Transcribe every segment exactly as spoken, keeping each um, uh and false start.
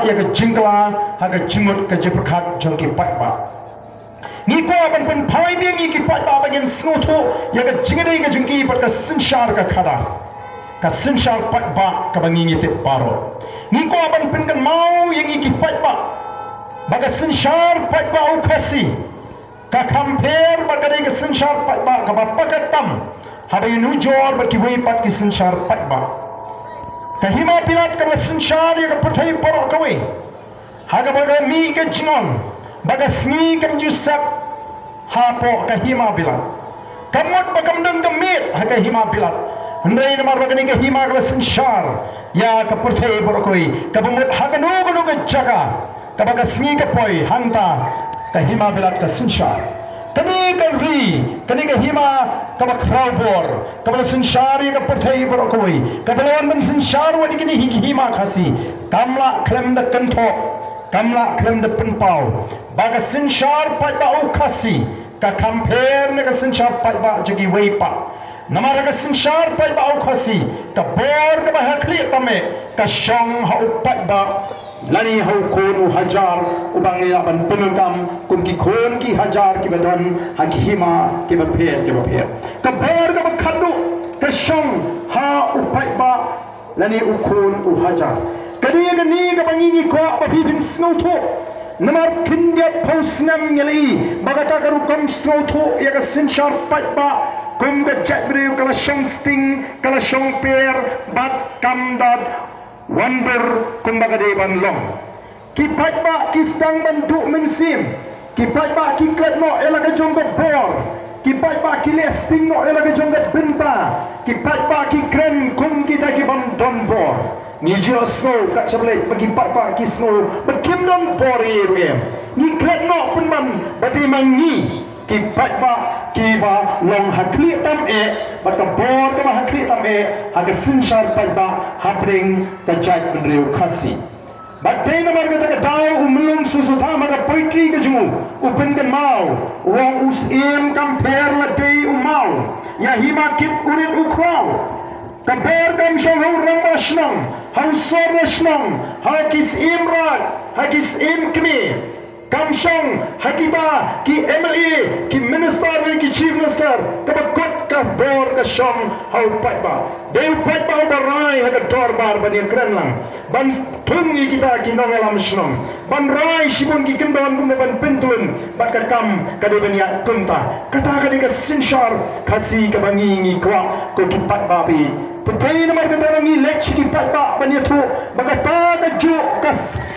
ïa ka jingkylla ha ka jingmut ka jingpyrkhat jong ki paidbah. Ngi kwah ban pynpaw biang ïa ki paidbah ba ngin sngewthuh ïa ka jingïadei ka jong ki bad ka synshar ka khadar, ka synshar paidbah kaba ngi ngi tip baroh. Ngi kwah ban pynkynmaw ïa ngi ki paidbah ba ka synshar paidbah u Khasi ka compare bad ka dei ka synshar paidbah kaba pakat tam haba ïanujor bad kiwei pat ki synshar paidbah. Ka Hima Bilat kaba synshar ïa ka pyrthei baroh kawei, ha kaba ka mih ka jingong ba ka sngi kam ju sep hapoh ka Hima Bilat. Ka mut ba kam don ka miet ha ka Hima Bilat. Hynrei namar ba kane ka hima ka la synshar ïa ka pyrthei baroh kawei, kaba mut ha kano kano ka jaka kaba ka sngi ka poi, hangta ka Hima Bilat ka synshar. Kane ka ri, kane ka hima kaba khraw bor, kaba la synshar ïa ka pyrthei baroh kawei, kaba la wan ban synshar wat ïa kine hi ki hima Khasi, kam lah khlem da kynthoh, kam lah khlem da pynpaw ba ka synshar paidbah u Khasi ka compare ne ka synshar paidbah jong kiwei pat. Namar ka synshar paidbah u Khasi, ka bor kaba ha khlieh tam eh ka shong ha u paidbah lane ha u khun u hajar, uba ngi lah ban pyndonkam kum ki khun ki hajar kiba don ha ki hima kiba pher kiba pher. Ka bor kaba khatduh ka shong ha u paidbah lane u khun u hajar. Ka dei kane kaba ngi ngi kwah ba phi phin sngewthuh. Namar khyndiat phew snem ngi la i ba kata ka rukom sngewthuh ïa ka synshar paidbah kum ka jaitbynriew ka la shong sting, ka la shong per bad kam da wanbor kumba ka dei ban long. Ki paidbah ki sdang ban duh mynsiem. Ki paidbah ki klet noh ïa la ka jong ka bor. Ki paidbah ki leh sting noh ïa la ka jong ka bynta. Ki paidbah ki kren kum kita ki bym don bor. Ngi ju sngew kat sha ba leit ba ki paidbah ki sngew ba kim don bor ïa ruh em. Ngi klet noh pynban ba dei ma ngi ki paidbah kiba long ha khlieh tam eh bad ka bor kaba ha khlieh tam eh ha ka synshar paidbah hapdeng ka jaitbynriew Khasi. Bad dei namar kata ka daw u Myllung Susatham ha ka poetry ka jong u u pynkynmaw, u ong u syiem kam pher la dei u maw, ïa hima kit u rit u khraw. Ka bor kam shong ha u rangbah shnong, ha u sor na shnong, ha ki syiem raid, ha ki syiem kmie. Kam shong ha kita ki M L A, ki minister ne ki chief minister, kaba kut ka bor ka shong ha u paidbah. Dei u paidbah uba rai ha ka dorbar ban ïakren lang, ban thung ïa kita ki nongïalam shnong, ban rai shibun ki kyndon kumne ban pyntun, bad ka kam ka dei ban ïaid kumta. Kata ka dei ka synshar Khasi kaba ngi ngi kwah ko ki paidbah phi. Te dei namar kata ba ngi leit sha ki paidbah ban ïathuh ba kata ka juh ka,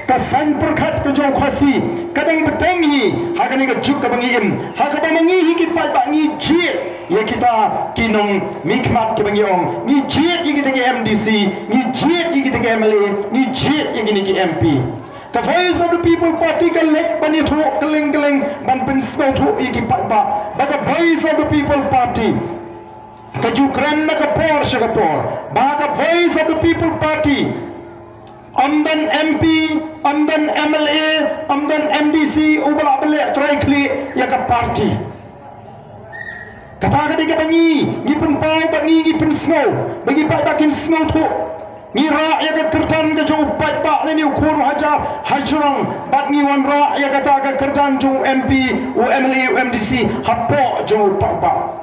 ka saiñ pyrkhat ka jong u Khasi ka dang bteng hi ha kane ka juk kaba ngi im, ha kaba ma ngi hi ki paidbah ngi jied ïa kita ki nongmihkhmat kiba ngi ong, ngi jied ïa kita ki M D C, ngi jied ïa kita ki M L A, ngi jied ïa kine ki M P. Ka Voice of the People Party ka leit ban ïathuh kylleng kylleng ban pynsngewthuh ïa ki paidbah ba ka Voice of the People Party ka ju kren na ka por sha ka por ba ka Voice of the People Party ym don M P, ym don M L A, ym don M D C uba lah ban leh trai khlieh ïa ka party. Kata ka dei kaba ngi ngi pynpaw bad ngi ngi pynsngew ba ngi paidbah kin sngewthuh. Ngi rah ïa ka kyrdan ka jong u paidbah lane u khun u hajar ha jrong bad ngi wanrah ïa kata ka kyrdan jong u M P, u M L A, u M D C hapoh jong u paidbah.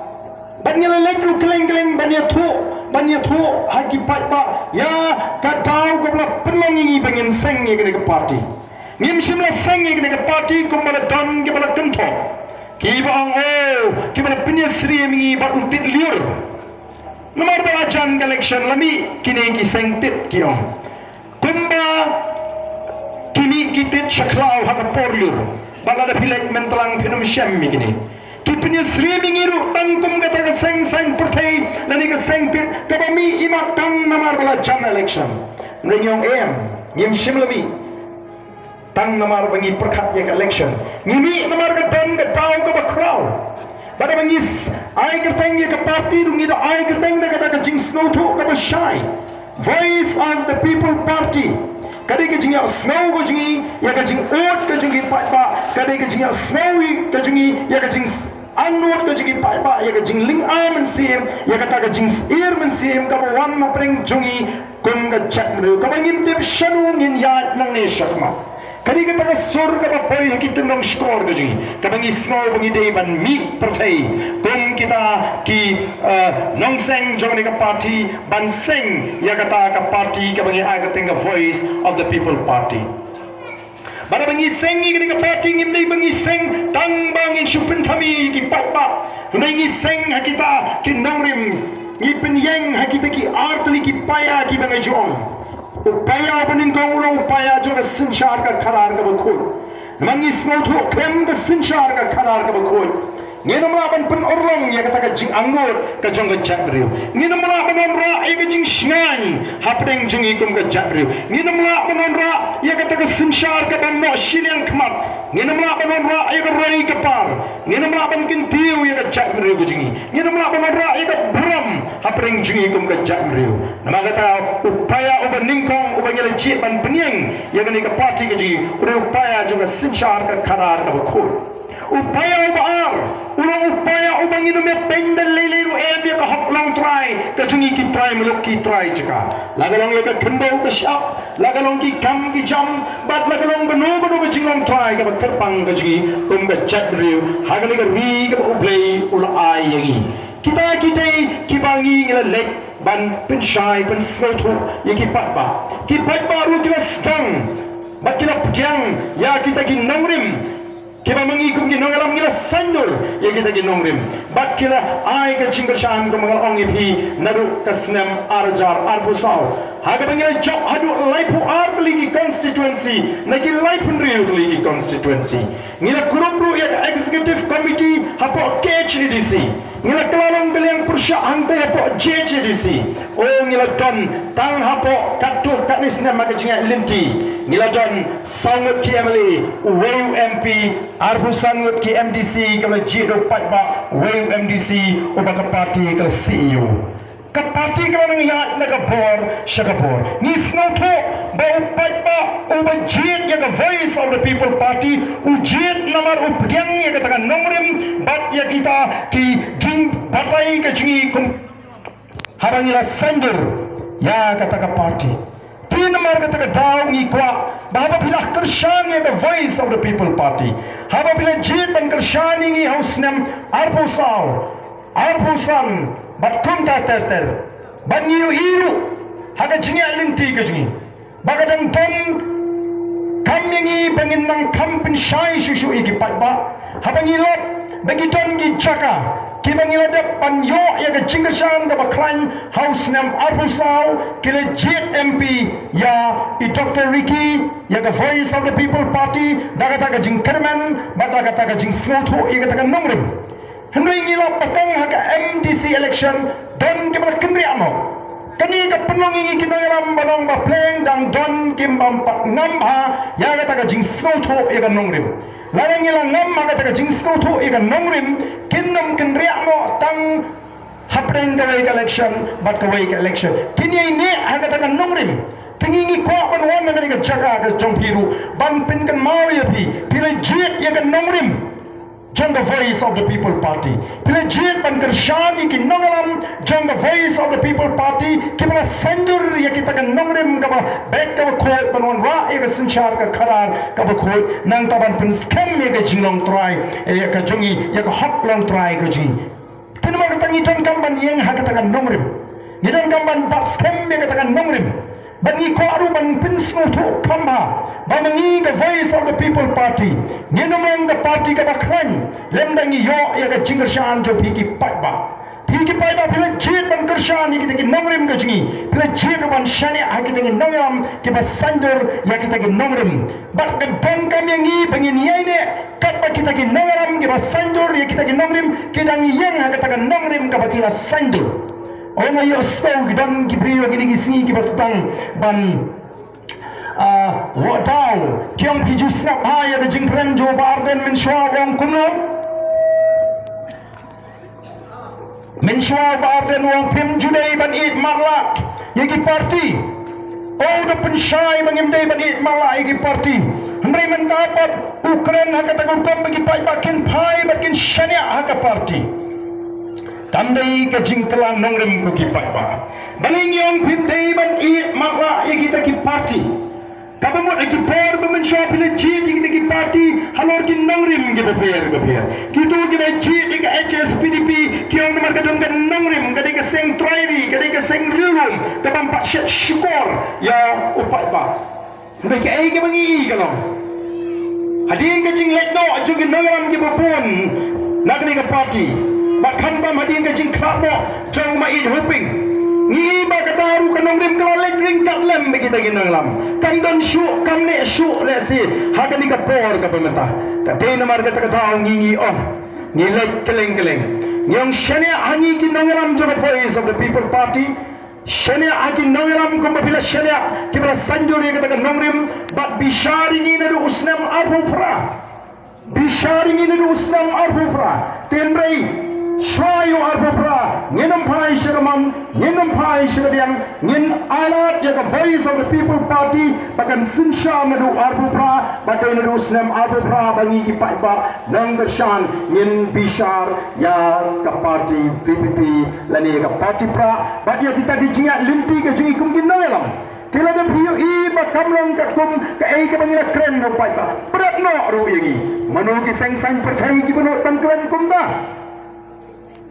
Bad ngi la leit ruh kylleng kylleng ban ïathuh, ban ïathuh ha ki paidbah ïa ka daw kaba la pynlong ïa ngi ba ngin seng ïa kane ka party. Ngim shym la seng ïa kane ka party kumba la don kiba la kynthoh, kiba ong, oh, kiba la pynïasyriem ïa ngi bad u tit lyiur. Namar ba la jan ka election la mih kine ki seng tit ki ong kumba ki mih ki tit sha khlaw ha ka por lyiur. Bad lada phi leit Myntrang phin ym shem ïa kine. Ki pynïasyriem ïa ngi ruh tang kum kata ka seng saiñ pyrthei lane ka seng tit kaba mih imat tang namar ba la jan election. Ngi ong em, ngim shym la mih tang namar ba ngi pyrkhat ïa ka election. Ngi mih namar ka don ka daw kaba khraw. Bad ba ngi ai kyrteng ïa ka party ruh ngi da ai kyrteng da kata ka jingsngewthuh kaba shai. Voice of the People Party. Ka dei ka jingïasngew ka jong ngi ïa ka jingud ka jong ki paidbah. Ka dei ka jingïasngew ka jong ngi ïa ka jingangnud ka jong ki paidbah, ïa ka jinglynga mynsiem, ïa kata ka jingsyier mynsiem kaba wan na pdeng jong ngi. Kum ka jaitbynriew kaba ngim tip shano ngin ïaid nangne shakhmat. Ka dei kata ka sur kaba poi ha ki tyndong shkor ka jong ngi, kaba ngi sngew ba ngi dei ban mih pyrthei kum kita ki, eh, nongseng jong kane ka party, ban seng ïa kata ka party kaba ngi ai kyrteng ka Voice of the People Party. Bad haba ngi seng ïa kane ka party, ngim dei ba ngi seng tang ba ngin shu pynthame ïa ki paidbah. Hynrei ngi seng ha kita ki nongrim, ngi pynïeng ha kita ki artylli ki paia kiba ngi ju ong, u paia uba nyngkong u long u paia jong ka synshar ka khadar kaba khuid. Namar ngi sngewthuh khlem ka synshar ka khadar kaba khuid, ngin ym lah ban pynurlong ïa kata ka jingangnud ka jong ka jaitbynriew. Ngin ym lah ban wanrah ïa ka jingshngaiñ hapdeng jong ngi kum ka jaitbynriew. Ngin ym lah ban wanrah ïa kata ka synshar kaba ym noh shiliang khmat. Ngin ym lah ban wanrah ïa ka roi ka par. Ngin ym lah ban kyntiew ïa ka jaitbynriew ka jong ngi. Ngin ym lah ban wanrah ïa ka burom hapdeng jong ngi kum ka jaitbynriew. Namar kata u paia uba nyngkong uba ngi la jied ban pynïeng ïa kane ka party ka jong ngi, u dei u paia jong ka synshar ka khadar kaba khuid. U paia uba ar u long u paia uba ngin ym ïa pynbeit lei lei ruh em ïa ka hok longtrai ka jong ngi ki trai muluk ki trai jaka. La ka long ïa ka khyndew ka shyiap, la ka long ki kam ki jam, bad la ka long kano kano ka jinglongtrai kaba kyrpang ka jong ngi kum ka jaitbynriew ha kane ka ri kaba U Blei u la ai ïa ngi. Kita ki dei kiba ngi ngi la leit ban pynshai pynsngewthuh ïa ki paidbah. Ki paidbah ruh ki la sdang bad ki la pdiang ïa kita ki nongrim kiba ma ngi kum ki nongïalam ngi la saiñdur ïa kita ki nongrim bad ki la ai ka jingkyrshan kumba nga la ong ïa phi naduh ka snem ar hajar arphew saw. Ha kaba ngi la jop haduh laiphew ar tylli ki constituency na ki laiphew hynriew tylli ki constituency. Ngi la kurup ruh ïa ka executive committee hapoh K H A D C. Ngi la kylla long ka liang pyrshah hangtei hapoh J H A D C. O ngi la don tang hapoh katto katne snem ha ka jingïaid lynti. Ngi la don saw ngut ki M L A, uwei u M P, arphew san ngut ki M D C, kaba la jied da u paidbah, uwei u M D C, uba ka party ka la siew. Ka party ka la nang ïaid na ka bor sha ka bor. Ngi sngewthuh ba u paidbah uba jied ïa ka Voice of the People Party, u jied namar u pdiang ïa kata ka nongrim bad ïa kita ki jingbatai ka jong ngi kum haba ngi la saiñdur ïa kata ka party. Te namar kata ka daw ngi kwah ba haba phi la kyrshan ïa ka Voice of the People Party, haba phi la jied ban kyrshan ïa ngi ha u snem arphew saw, arphew san bad kumta ter ter, bad ngi ïohi ruh ha ka jingïaid lynti ka jong ngi ba ka dang don kam ïa ngi ba ngin nang kham pynshai shuh shuh ïa ki paidbah. Haba ngi lap ba ki don ki jaka kiba ngi la dep ban ïoh ïa ka jingkyrshan kaba khlaiñ ha u snem arphew saw, ki la jied M P ïa i Doctor Ricky, ïa ka Voice of the People Party, da kata ka jingkyrmen bad da kata ka jingsngewthuh ïa kata ka nongrim. Hynrei ngi la pateng ha ka M D C election, don kiba la kynriah noh. Kane ka pynlong ïa ngi ki nongïalam ba nong ba pleng dang don kiba ym pat ngam bha ïa kata ka jingsngewthuh ïa ka nongrim. Lada ngi la ngam ha kata ka jingsngewthuh ïa ka nongrim, kin ym kynriah noh tang hapdeng kawei ka election bad kawei ka election. Kin ïai neh ha kata ka nongrim. Te ngi ngi kwah ban wan na kane ka jaka ka jong phi ruh ban pynkynmaw ïa phi, phi la jied ïa ka nongrim jong ka Voice of the People Party. Phi la jied ban kyrshan ïa ki nongïalam jong ka Voice of the People Party kiba la saiñdur ïa kita ka nongrim kaba beit kaba khuid ban wanrah ïa ka synshar ka khadar kaba khuid, nangta ban pynskhem ïa ka jinglong trai, eh, ïa ka jong ngi, ïa ka hok long trai ka jong ngi. Te namar kata ngi donkam ban ïeng ha kata ka nongrim. Ngi donkam ban bat skhem ïa kata ka nongrim. Bad ngi kwah ruh ban pynsngewthuh kham bha ba ma ngi ka Voice of the People Party ngin ym long ka party kaba khlaiñ lymda ngi ïoh ïa ka jingkyrshan jong phi ki paidbah. Phi ki paidbah phi la jied ban kyrshan ïa kita ki nongrim ka jong ngi. Phi la jied ruh ban shaniah ha kita ki nongïalam kiba saiñdur ïa kita ki nongrim. Bad ka donkam ïa ngi ba ngin ïaineh katba kita ki nongïalam kiba saiñdur ïa kita ki nongrim ki dang ïeng ha kata ka nongrim kaba ki la saiñdur. Ong ïa u sngewthuh ki don ki briew ha kine ki sngi kiba sdang ban, ah, wad daw. Ki ong phi ju sngap ha ïa ka jingkren jong u Bah Ardent mynshuwa u ong kumno? Mynshuwa u Bah Ardent u ong phim ju dei ban ïeh matlah ïa ki party. U da pynshai ba ngim dei ban ïeh matlah ïa ki party. Hynrei mynta pat u kren ha kata ka rukom ba ki paidbah kin phai bad kin shaniah ha ka party. Kam dei ka jingkylla nongrim ko ki paidbah. Balei ngi ong phim dei ban ïeh marwah ïa kita ki party? Kaba mut ha ki por ba mynshuwa phi la jied ïa kita ki party halor ki nongrim kiba pher ba pher. Kito kiba jied ïa ka H S P D P ki ong namar ka don ka nongrim, ka dei ka seng trai ri, ka dei ka seng riewlum, kaba ym pat shet shukor ïa u paidbah. Hynrei kaei kaba ngi i ka long, hadien ka jingleit noh jong ki nongïalam kiba bun na kane ka party, bad khamtam hadien ka jingkhlad noh jong u Maieit Hoping, ngi i ba kata ruh ka nongrim ka la leit ryngkat lem bad kita ki nongïalam. Kam don shuh, kam neh shuh lehse ha kane ka por kaba mynta. Ka dei namar kata ka daw ngi, ngi ong, ngi leit kylleng kylleng, ngi ong shaniah ha ngi ki nongïalam jong ka Voice of the People Party. Shaniah ha ki nongïalam kumba phi la shaniah kiba la saiñdur ïa kata ka nongrim, bad bishar ïa ngi naduh u snem arphew phra. Bishar ïa ngi naduh u snem arphew phra. Te hynrei shuwa ïa u arphew phra ngin ym phai sha ka mon, ngin ym phai sha ka diang, ngin ailad ïa ka Voice of the People Party ba kan synshar naduh u arphew phra, bad dei naduh u snem arphew phra ba ngi ki paidbah nongkyrshan ngin bishar ïa ka party V P P lane ïa ka party prah bad ïa kita ki jingïaid lynti ka jong ngi kum ki nongïalam. Te lada phi ïohi ba kam long katkum kaei kaba ngi la kren ruh paidbah, pyrkhat noh ruh ïa ngi. Mano ki seng saiñ pyrthei kiba nud ban kren kumta?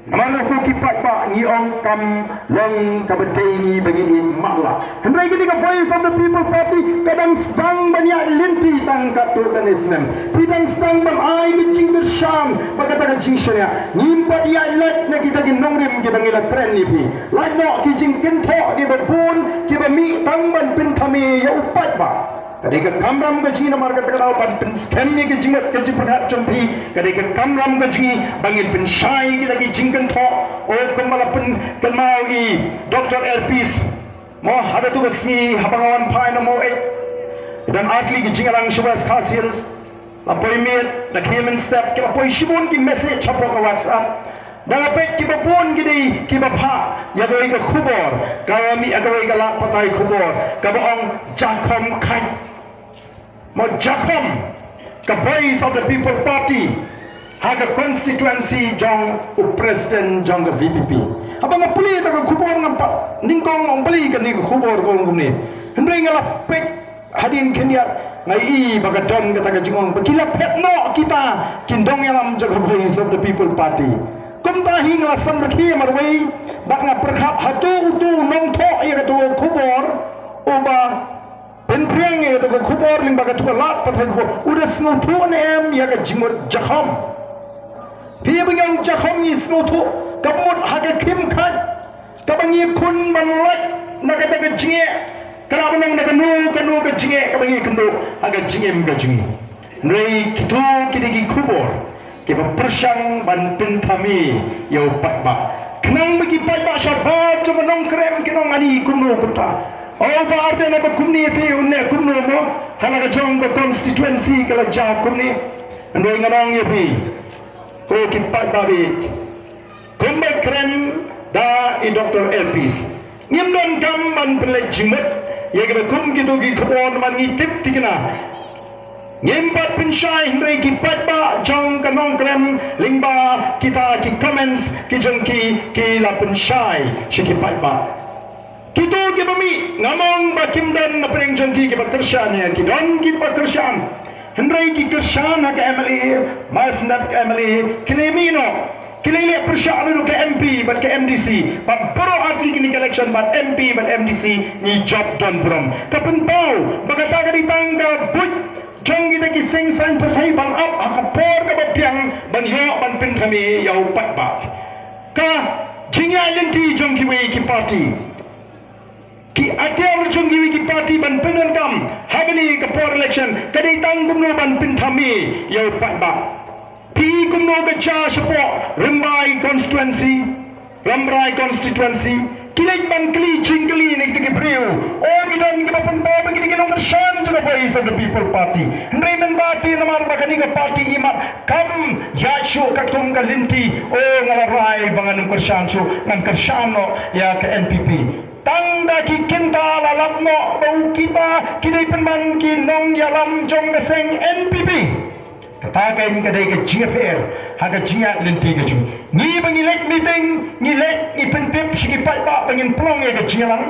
Namar ruh ko ki paidbah ngi ong kam long kaba dei ngi ba ngin ïeh marwah. Hynrei kane ka Voice of the People Party ka dang sdang ban ïaid lynti tang katto katne snem. Phi dang sdang ban ai ka jingkyrshan bad kata ka jingshaniah. Ngim pat ïaid lait na kita ki nongrim kiba ngi la kren ïa phi. Lait noh ki jingkynthoh kiba bun kiba mih tang ban pynthame ïa u paidbah. Ka dei ka kamram ka jong ngi namar kata ka daw ban pynskhem ïa ka jingmut ka jingpyrkhat jong phi. Ka dei ka kamram ka jong ngi ba ngin pynshai kita ki jingkynthoh. O kumba la pynkynmaw i Doctor Airpeace. Mo ha katu ka sngi haba nga wan phai na Maweit, don ar tylli ki jingïalang sha West Khasi Hills. La poi miet, la khie mynstep, ki la poi shibun ki message hapoh ka WhatsApp. Da nga peit kiba bun ki dei kiba phah ïa kawei ka khubor, ka mih ïa kawei ka lad pathai khubor kaba ong jakhom khat. Mo jakhom ka Voice of the People Party ha ka constituency jong u president jong ka V P P. Haba nga pule ïa ka khubor ngam pat nyngkong ong balei kane ka khubor ka ong kumne. Hynrei nga la peit hadien khyndiat nga i ba ka don kata ka jingong ba ki la phet noh kita ki nongïalam jong ka Voice of the People Party. Kumta hi nga la samrkhie marwei bad nga pyrkhat hato uto u nongthoh ïa kato ka khubor uba pynphriang ïa kato ka khubor lyngba kato ka lad pathai khubor u da sngewthuh ne em ïa ka jingmut jakhom. Phi ïa ba ngi ong jakhom ngi sngewthuh ka mut ha ka khim khat kaba ngi khun ban lait na kata ka jingeh, ka la ban ong na kano kano ka jingeh kaba ngi kynduh ha ka jingim ka jong ngi. Hynrei kito ki dei ki khubor kiba pyrshang ban pynthame ïa u paidbah. Khnang ba ki paidbah shabar jong ka Nongkrem kin ong ani kumno kumta. O ba ar dei na ba kumne te un ne kumno mo. Ha la ka jong ka constituency ka la jia kumne. Hynrei ngan ong ïa phi, ko ki paidbah beit, kumba kren da i Doctor Airpeace, ngim donkam ban pynleit jingmut ïa kiba kum kito ki khubor namar ngi tip thikna. Ngim pat pynshai hynrei ki paidbah jong ka Nongkrem lyngba kita ki comments ki jong ki, ki la pynshai sha ki paidbah. Kito kiba mih ngam ong ba kim don na pdeng jong ki kiba kyrshan ïa ki, don kiba kyrshan. Hynrei ki kyrshan ha ka M L A, ma sngewbha ka M L A, ki la mih noh. Ki la leh pyrshah naduh ka M P bad ka M D C. Bad baroh artylli kine ki election bad M P bad M D C ngi jop don burom. Ka pynpaw ba kata ka dei tang ka buit jong kita ki seng saiñ pyrthei ban ap ha ka por kaba biang ban ïoh ban pynthame ïa u paidbah. Ka jingïaid lynti jong kiwei ki party, ki atiar jong kiwei ki party ban pyndonkam ha kane ka por election ka dei tang kumno ban pynthame ïa u paidbah. Phi kumno ka jia shapoh Rymbai constituency, Rambrai constituency. Ki leit ban kylli jingkylli na kita ki briew. O ki don kiba pynpaw ba ki dei ki nongkyrshan jong ka Voice of the People Party. Hynrei mynta te namar ba kane ka party imat kam ïaid shuh katkum ka lynti. O nga la rai ba ngan ym kyrshan shuh, ngan kyrshan noh ïa ka N P P. Tang da ki kynta la lap noh ba u kita ki dei pynban ki nongïalam jong ka seng N P P. Kata ka ka dei ka jingïapher ha ka jingïaid lynti ka jong ngi. Ba ngi leit meeting, ngi leit ngi pyntip sha ki paidbah ba ngin pynlong ïa ka jingïalang.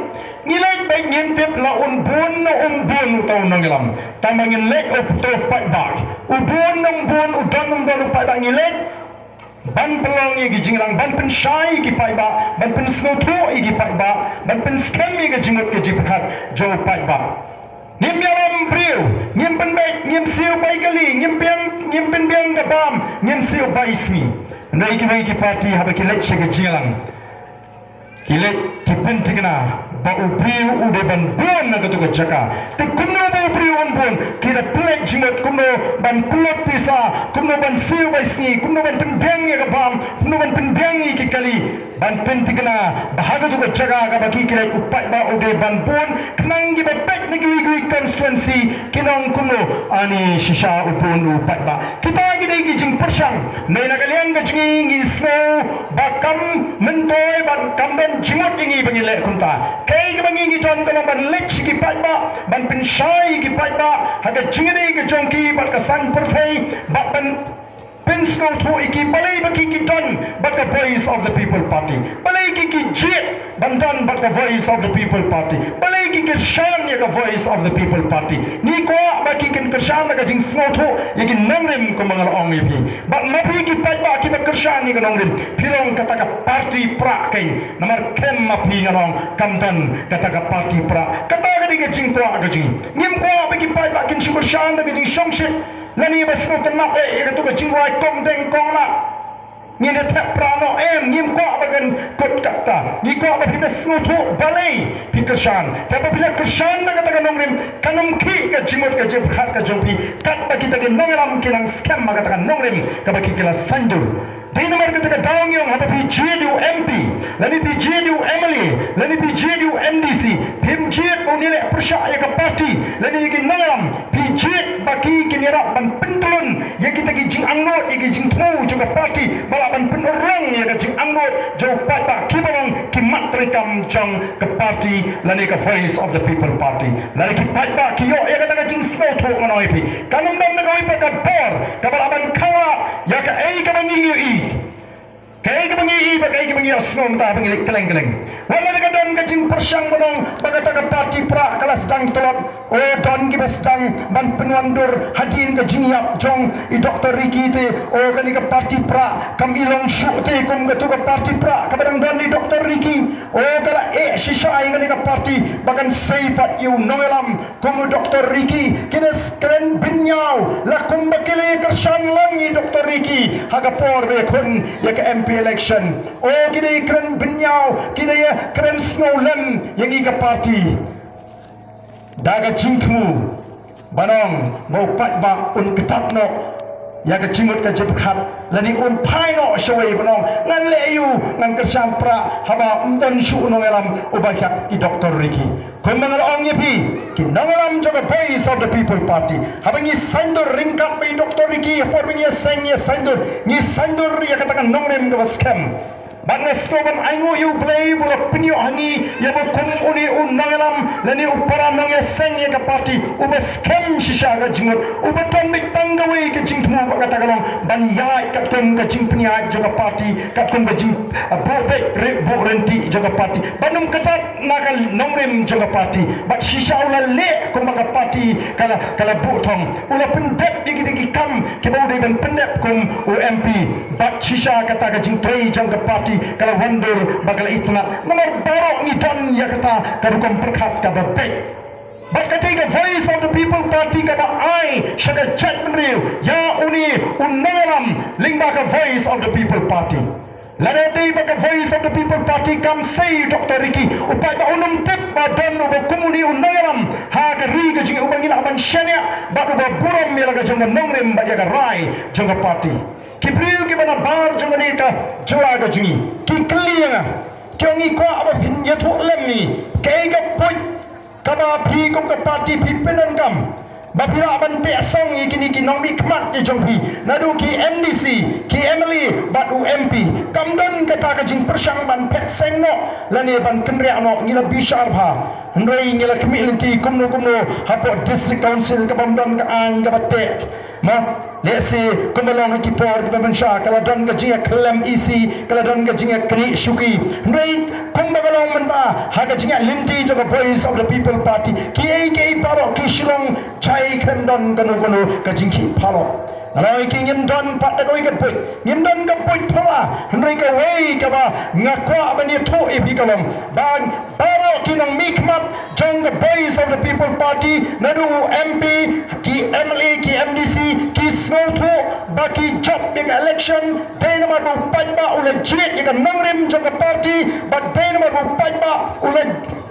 Ngi leit ba ngin tip la un bun ne um bun uta u nongïalam. Tang ba ngin leit, uta u paidbah, u bun ne um bun, u don ne um don u paidbah, ngi leit ban pynlong ïa ki jingïalang, ban pynshai ïa ki paidbah, ban pynsngewthuh ïa ki paidbah, ban pynskhem ïa ka jingmut ka jingpyrkhat jong u paidbah. Ngim ïalam briew, ngim pynbeit, ngim siew bai kali, ngim biang, ngim pynbiang ka bam, ngim siew bai sngi. Hynrei kiwei ki party haba ki leit sha ka jingïalang, ki leit ki pynthikna ba u briew u dei ban bun na katu ka jaka. Te kumno ba u briew un bun? Ki da pynleit jingmut kumno ban pynlut pisa, kumno ban siew bai sngi, kumno ban pynbiang ïa ka bam, kumno ban pynbiang ïa ki kali, ban pynthikna ba ha katu ka jaka kaba ki kren u paidbah u dei ban bun, khnang kiba peit na kiwei kiwei constituency kin ong kumno, ani shisha u bun u paidbah. Kita ki dei ki jingpyrshang. Hynrei na ka liang ka jong ngi, ngi sngew ba kam myntoi bad kam don jingmut ïa ngi ba ngin leh kumta. Kaei kaba ngi ngi don ka long ban leit sha ki paidbah, ban pynshai ïa ki paidbah ha ka jingïadei ka jong ki bad ka saiñ pyrthei, bad ban pynsngewthuh ïa ki balei ba ki ki don bad ka Voice of the People Party, balei ki ki jied ban don bad ka Voice of the People Party, balei ki kyrshan ïa ka Voice of the People Party. Ngi kwah ba ki kin kyrshan da ka jingsngewthuh ïa ki nongrim kumba nga la ong ïa phi. Bad ma phi ki paidbah kiba kyrshan ïa ka nongrim, phi long kata ka party prah keiñ. Namar khlem ma phi, nga ong, kam don kata ka party prah. Kata ka dei ka jingkwah ka jong ngi. Ngim kwah ba ki paidbah kin shu kyrshan da ka jingshongshit lane ba sngewtynnat eh ïa katu ka jingrwai kong deng kong lah. Ngin ïa thep prah noh, em, ngim kwah ba kan kut kata. Ngi kwah ba phi da sngewthuh balei phi kyrshan. Te ba phi la kyrshan da kata ka nongrim, kan ym khih ka jingmut ka jingpyrkhat ka jong phi, katba kita ki nongïalam ki nang skhem ha kata ka nongrim kaba ki ki la saiñdur. Dei namar kata ka daw ngi ong, haba phi jied ïa u M P, lane phi jied ïa u M L A, lane phi jied ïa u M D C, phim jied ba un ïaleh pyrshah ïa ka party lane ïa ki nongïalam. Phi jied ba ki kin ïarap ban pyntlun ïa kita ki jingangnud, ïa ki jingthmu jong ka party, ba lah ban pynurlong ïa ka jingangnud jong u paidbah, kiba long ki mat treikam jong ka party lane ka Voice of the People Party. Lada ki paidbah ki ïoh ïa kata ka jingsngewthuh, ngan ong ïa phi, kan ym don na kawei pat ka bor kaba lah ban khawa ïa kaei kaba ngi ïohi. Kaei kaba ngi ïohi bad kaei kaba ngi ïohsngew mynta ba ngi leit kylleng kylleng. Wat la ka don ka jingpyrshang ba ong ba kata ka party prah ka la sdang tlot. O, don kiba sdang ban pynwandur hadien ka jingïap jong i Doctor Ricky te. O, kane ka party prah kam i long shuh te kum katu ka party prah kaba dang don i Doctor Ricky. O, ka la eh shisha ïa kane ka party ba kan sei pat ïa u nongïalam kum u Doctor Ricky. Ki da kren bynñiaw la kumba ki la ïa kyrshan lang ïa i Doctor Ricky ha ka por ba ïakhun ïa ka M P election. O, ki da kren bynñiaw, ki da kren sngewlem ïa ngi ka party. Da ka jingthmu ban ong ba u paidbah un ktah noh ïa ka jingmut ka jingpyrkhat, lane un phai noh shawei ban ong, ngan leh aïu, ngan kyrshan prah haba ym don shuh u nongïalam uba ïakhun i Doctor Ricky. Kumba nga la ong ïa phi, ki nongïalam jong ka Voice of the People Party, haba ngi saiñdur ryngkat bad i Doctor Ricky, ha por ba ngi ïaseng ïa saiñdur, ngi saiñdur ïa kata ka nongrim kaba skhem. Bad nga sngew ban ainguh ïa U Blei ba u la pynïoh ha ngi ïa uba kum une u nongïalam lane u para nongïaseng ïa ka party uba skhem shisha ka jingmut, uba don beit tang kawei ka jingthmu bad kata ka long ban ïaid katkum ka jingpynïaid jong ka party, katkum ka jing, ah, buh beit, re-, buh ryntih jong ka party. Ban ym ktah na ka nongrim jong ka party. Bad shisha u la leh kumba ka party ka la, ka la buh thong. U la pyndep ïa kita ki kam kiba u dei ban pyndep kum u M P. Bad shisha kata ka jingtrei jong ka party ka la wandur bad ka la itynnad. Namar baroh ngi don ïa kata ka rukom pyrkhat kaba beit. Bad ka dei ka Voice of the People Party kaba ai sha ka jaitbynriew ïa une u nongïalam lyngba ka Voice of the People Party. Lada dei ba ka Voice of the People Party kam sei Doctor Ricky, u paidbah un ym tip ba don uba kum une u nongïalam ha ka ri ka jong ngi uba ngi lah ban shaniah bad uba burom ïa la ka jong ka nongrim bad ïa ka rai jong ka party. Ki briew kiba na bar jong kane ka jylla ka jong ngi ki kylli ïa nga, ki ong, ngi kwah ba phin ïathuh lem ïa ngi kaei ka point kaba phi kum ka party phi pyndonkam ba phi lah ban teh song ïa kine ki nongmihkhmat ki jong phi, naduh ki M D C, ki M L A bad u M P. Kam don kata ka jingpyrshang ban phet seng noh lane ban kynriah noh. Ngi la bishar bha. Hynrei ngi la khmih lynti kumno kumno hapoh District Council ka bym don ka aiñ kaba teh. Mo, lehse kumba long ha ki por kiba mynshwa ka la don ka jingïakhlem E C, ka la don ka jingïaknieh shuki. Hynrei kumba ka long mynta ha ka jingïaid lynti jong ka Voice of the People Party, kiei kiei baroh ki shu long jai, khlem don kano kano ka jingkhih palat. Nga la ong ïa ki, ngim don pat da kawei ka buit, ngim don ka buit phylla. Hynrei kawei kaba nga kwah ban ïathuh ïa phi ka long ba baroh ki nongmihkhmat jong ka Voice of the People Party, naduh u M P, ki M L A, ki M D C, ki sngewthuh ba ki jop ïa ka election dei namar ba u paidbah u la jied ïa ka nongrim jong ka party, bad dei namar ba u paidbah u la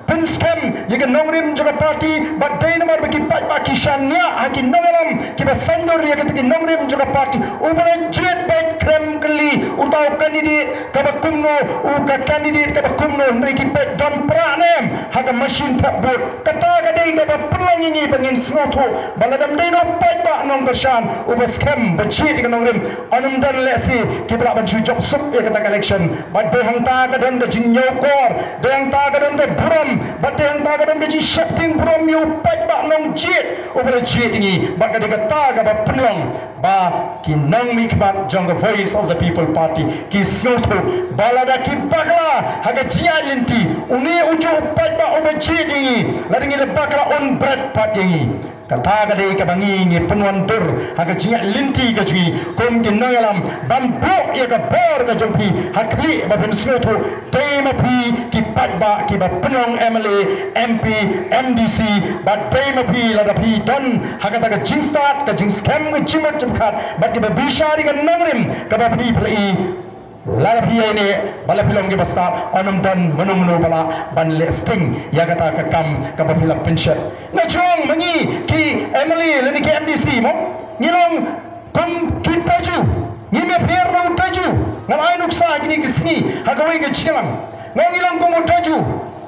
pynskhem ïa ka nongrim jong ka party, bad dei namar ba ki paidbah ki shaniah ha ki nongïalam kiba saiñdur ïa kata ki nongrim jong ka party, uba la jied beit khlem kylli uta u candidate kaba kumno, u ka candidate kaba kumno. Hynrei ki peit don prah ne em ha ka machine thep vote. Kata ka dei kaba pynlong ïa ngi ba ngin sngewthuh ba lada ym dei na u paidbah nongkyrshan uba skhem ba jied ïa ka nongrim, yn ym don lehse kiba lah ban shu jop suk ïa kata ka election. Bad dei hangta ka don ka jingñiewkor, dei hangta ka don ka burom, bad dei hangta ka don ka jingsheptieng burom ïa u paidbah nongjied uba la jied ïa ngi. Bad ka dei kata kaba pynlong ba ki nongmihkhmat jong ka Voice of the People Party ki sngewthuh ba lada ki bakla ha ka jingïaid lynti, une u juh u paidbah uba jied ïa ngi, lada ngi la bakla un bret pat ïa ngi. Kata ka dei kaba ngi ngi pynwandur ha ka jingïaid lynti ka jong ngi kum ki nongïalam ban buh ïa ka bor ka jong phi ha khlieh ba phin sngewthuh. Dei ma phi ki paidbah kiba pynlong M L A, M P, M D C, bad dei ma phi lada phi don ha kata ka jingstad ka jingskhem ka jingmut jingpyrkhat bad kiba bishar ïa ka nongrim kaba phi phi la i. Lada phi ïaineh bad la phi long kiba stad, yn ym don mano mano ba lah ban leh sting ïa kata ka kam kaba phi la pynshet. Nga jrong ma ngi ki M L A lane ki M D C mo, ngi long kum ki Taju. Ngim ïapher na u Taju. Nga la ai nuksa kine ki sngi ha kawei ka jingïalang. Nga ong ngi long kum u Taju.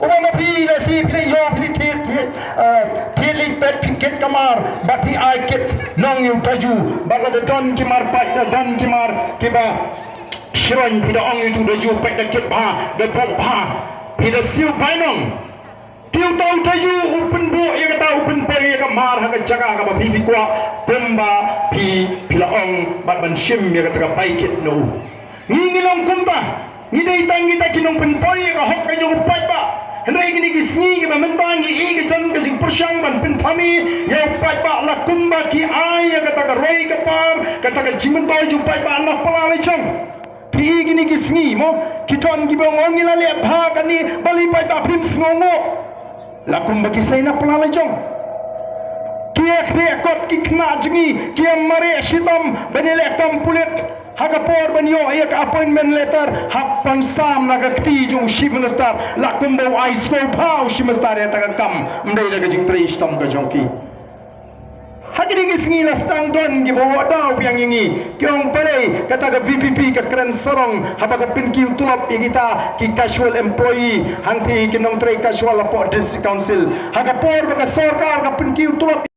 Uba ma phi lehse phi leit ïoh, phi leit thied, phi leit, eh, thied leit peit, phi kit ka mar bad phi ai kit. Nong ïa u Taju. Bad lada don ki mar pait, da don ki mar kiba shroiñ, phi da ong ïa utu u Taju, peit da kit bha, da buh bha. Phi da siew bainong. Te uta u Taju u pynbuh ïa kata, u pynpoi ïa ka mar ha ka jaka kaba phi phi kwah, kumba phi phi la ong, bad ban shim ïa kata ka bai kit na u. Ngi ngi long kumta, ngi dei tang kita ki nongpynpoi ïa ka hok ka jong u paidbah. Hynrei kine ki sngi kiba mynta ngi i ka jong ka jingpyrshang ban pynthame ïa u paidbah, la kumba ki ai ïa kata ka roi ka par, kata ka jingmyntoi jong u paidbah na pala la jong. Phi i kine ki sngi mo, ki don kiba ong ngi la leh bha kane, balei paidbah phim sngewnguh? La kumba ki sei na pla la jong. Ki ïa khreh kot ki khynnah jong ngi, ki ïa mareh shitom ban ïaleh kam pulit. Ha ka por ban ïoh ïa ka appointment letter, hap ban sam na ka kti jong u Chief Minister, la kumba u ai sngewbha u Chief Minister ïa kata ka kam, ym dei da ka jingtrei shitom ka jong ki. Ha kine ki sngi la sdang don kiba wad daw biang ïa ngi, ki ong balei kata ka V P P ka kren sarong haba ka pynkiew tulop ïa kita ki casual employee, hangtei ki nongtrei casual hapoh District Council. Ha ka por ba ka sorkar ka pynkiew tulop